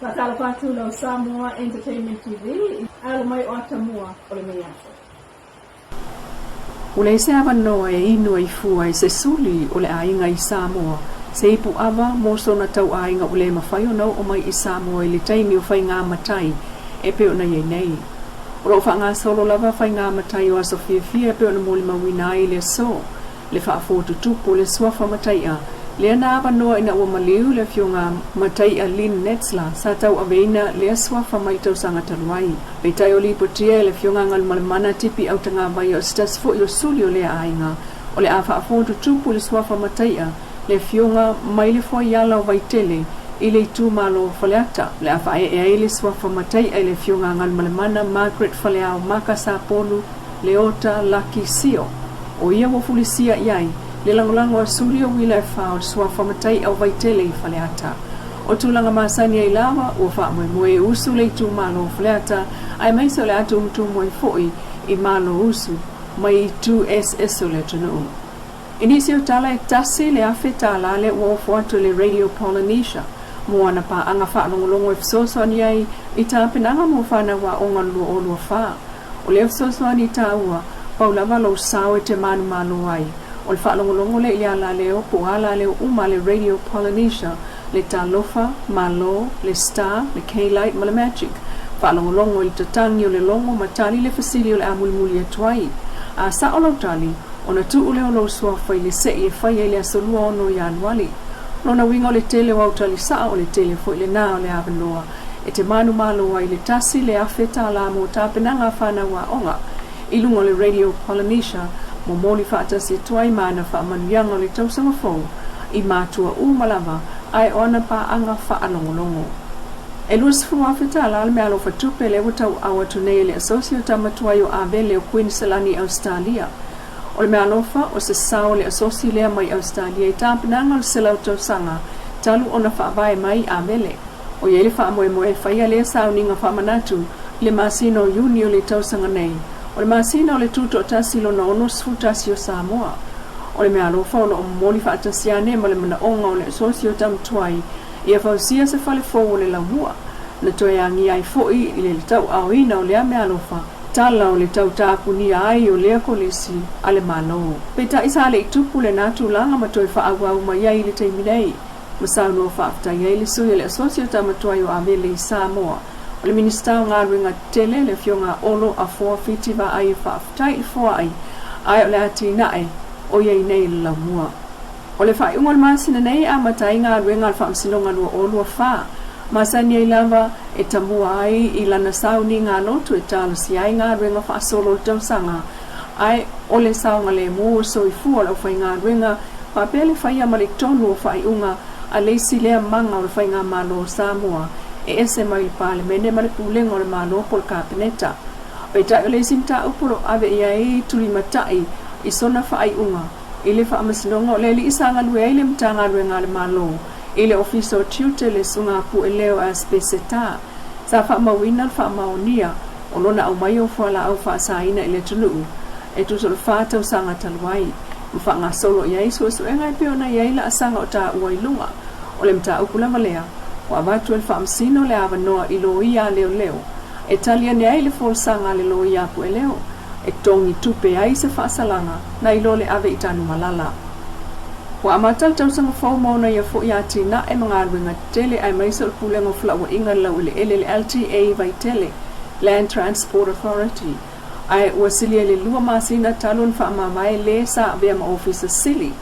Faatalofa atu lau Samoa Entertainment TV i alo mai o Atamua o lenei aso. Ua leai se avanoa e inu ai fua e se suli o le aiga i Samoa, se ipu ava mo sona tauaiga ua le mafai ona oo mai i Samoa i le taimi o faiga matai e pei ona i ai nei. O lo o faagasolo lava faiga matai o aso fiafia e pei ona molimauina ai i le aso le faafotutupu o le suafa matai'a lea na avanoa ina ua maliu le afioga matai'a Lynn Netzler sa tauaveina lea suafa mai tausaga talu ai. Peitai o lipotia e le afioga Galumalemana Tipi Autagavaia o se tasi foi o suli o lea aiga o le a faafotutupu le suafa matai'a le afioga mai le foaiala o Vaitele i le itumalo o Faleata. O le a faaee ai le suafa matai'a i le afioga Galumalemana Margaret Faleao Maka Sapolu Leota Lucky Sio, o ia ua fulisia i ai le lagolago a Suli o Uila e fa o le suafa matai'a o Vaitele i Faleata. O tulaga masani ai lava, ua faamoemoe e usu le itumalo o Faleata aemaise o le a tumutumu ai foi i Malo usu mai itu eseese o le atunuu. I nisi o tala e $1,000 lea ua ofo atu e le Radio Polynesia mo ana paaga faalogologo e fesoasoani ai i tapenaga mo fanau aoga o le 2024. O lea fesoasoani taua, pau lava lou sao e te manumalo ai, o le faalogologo lea i le alaleo po o alaleo uma a le Radio Polynesia, le Talofa, Malo, le Star, le K-Lite ma le Magic. Faalogologo i le tatagi o le logo ma tali le fesili o le a mulimuli atu ai. A sao lau tali, ona tuu lea o lou suafa i le se'i e fai ai le aso 26 Ianuali. Lona uiga o le tele o au tali sao o le tele foi lena o le avanoa e te manumalo ai le $1,000 mo tapenaga a fanau aoga i luga o le Radio Polynesia momoli faatasi atu ai ma ana faamanuiaga o le tausaga fou i matua uma lava ae o ana paaga faalogologo. E $20,000 le meaalofa tupe lea ua tauau atu nei e le Asosi o Tama Tuai o Avele o Kuiniselani i Ausetalia. O le meaalofa o se sao o le Asosi lea mai Ausetalia i tapenaga o le 100 tausaga talu ona faavae mai Avele. O i ai le faamoemoe e faia lea sauniga faamanatu i le masina o Iuni o le tausaga nei, o le masina o le Tutoatasi lona 61 o Samoa. O le meaalofa o lo o momoli faatasi ane ma le manaoga o le Asosi o Tama Tuai ia fausia se fale fou o le laumua, na toe agia ai foi i le tauaaoina o lea meaalofa tala o le tau tapunia ai o lea kolisi a le Malo. Peitai sa le i tupu lena tulaga ma toe faaauau mai ai i le taimi nei. Ma saunoa faafetai ai le sui o le Asosi o Tama Tuai o Avele i Samoa, o le Minisita o Galuega Tetele, le Afioga a Olo Afoa Fiti Vaai e faafetai i le foai ae o le atinae o i ai nei i le laumua. O le faaiuga o le masina nei e amata ai galuega a le Faamasinoga 2024, masani ai lava e tamua ai i lana sauniga lotu e talosia ai galuega faasolo o le tausaga ae o le saogalemu o soifua o le aufaigaluega faapea le faia ma le tonu o faaiuga a le isi lea maga o le Faigamalo o Samoa e ese mai le Palemene ma le Pulega o le Malo po o le Kapeneta. Peitai o le isi mataupu o lo o ave i ai tulimatai i sona faaiuga i le Faamasinoga o le alii sa galue ai le Matagaluega a le Malo i le Ofisa o Tiute le Susuga Pueleo Asipeseta sa faamauina le faamaonia o lona aumai o fualaau faasaina i le atunuu e tusa o le fa tausaga talu ai, ma faagasolo i ai suesuega e pei ona i ai laasaga o taua i luga. O le mataupu lava lea, ua avatu e le Faamasino le avanoa i loia a leoleo e tali ane ai le folasaga a le loia a Pueleo e togi tupe ai se faasalaga nai lo le ave i Tanumalala. Ua amata le tausaga fou ma ona ia foi atinae ma galuega tetele aemaise o le Pulega o Felauaiga i le Laueleele le LTA i Vaitele, Land Transport Authority, ae ua silia i le lua masina talu ona faamavae le sa avea ma Ofisa Sili.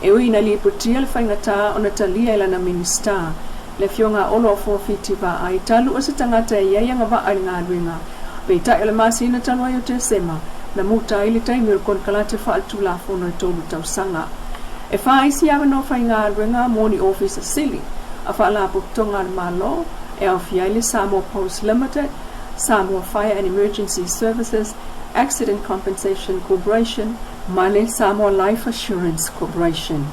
E ui ina lipotia le faigata ona talia e lana Minisita, le Afioga a Olo Afoa Fiti Vaai, talu o se tagata e i ai agavaa i le galuega, peitai o le masina talu ai o Tesema, na muta ai le taimi o le konekarate faaletulafono e tolu tausaga. E fa isi avanoa faigaluega mo ni ofisa sili a faalapotopotoga a le Malo, e aofia ai le Samoa Post Limited, Samoa Fire and Emergency Services, Accident Compensation Corporation ma le Samoa Life Assurance Corporation.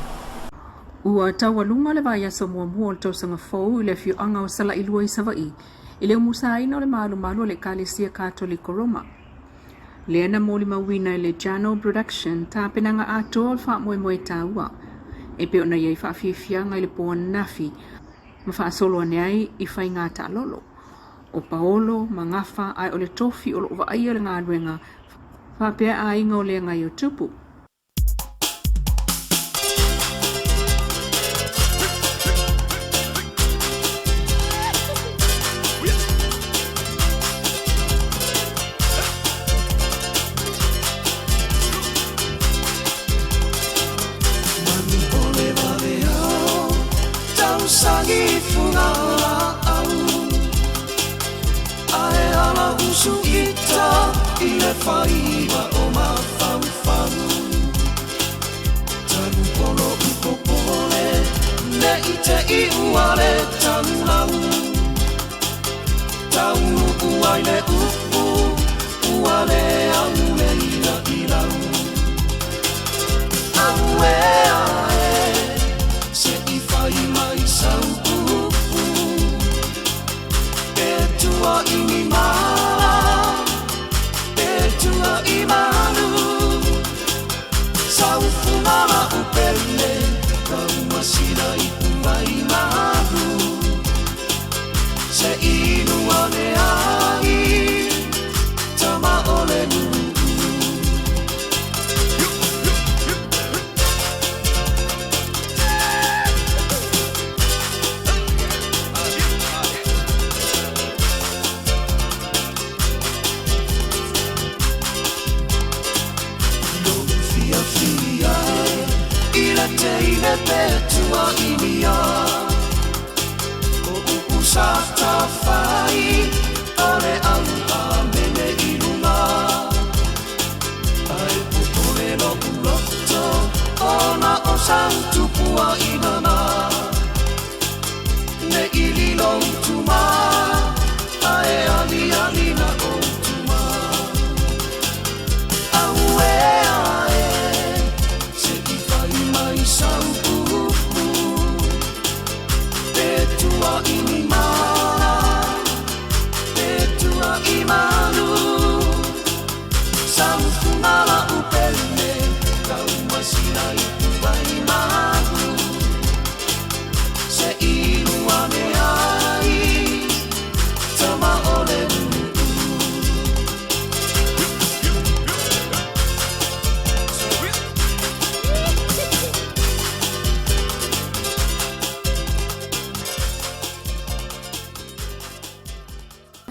Ua taualuga le vaiaso muamua o le tausaga fou i le afioaga o Salailua i Savaii i le umusaina o le malumalu a le Ekalesia Katoliko Roma. Lea na molimauina e le Jano Production tapenaga atoa o le faamoemoe taua e pei ona i ai faafiafiaga i le po ananafi. ma faasolo ane ai i faiga taalolo. O Paolo ma Gafa ae o le tofi o lo o vaaia le galuega faapea aiga o Leagaiotupu.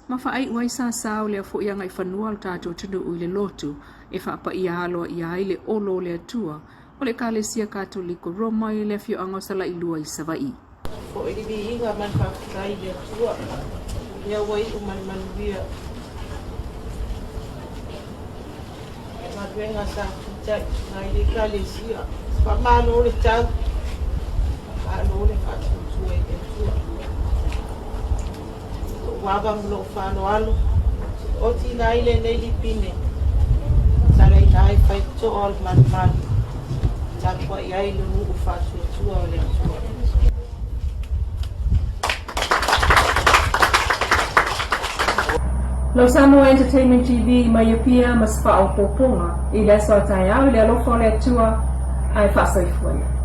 Ma faaiu ai sa sao lea foi agaifanua o le tatou atunuu i le lotu e faapaia aloaia ai le olo o le Atua o le Ekalesia Katoliko Roma i le afioaga o Salailua i Savaii. Foi le viiga ma le faafetai i le Atua, lea ua iu ma le manuia galuega sa fitaituga ai le Ekalesia. Faamalo le tau, faamalo le faatuatua i le Atua. Lou ava ma lou faaaloalo, otiina ai lenei lipine, salaina ai faitotoa o le malumalu, tapuai ai le nuu faatuatua o le Atua. Lau Samoa Entertainment TV mai Apia ma se faaopoopoga i le aso a taeao i le alofa o le Atua ae faasoifua ia.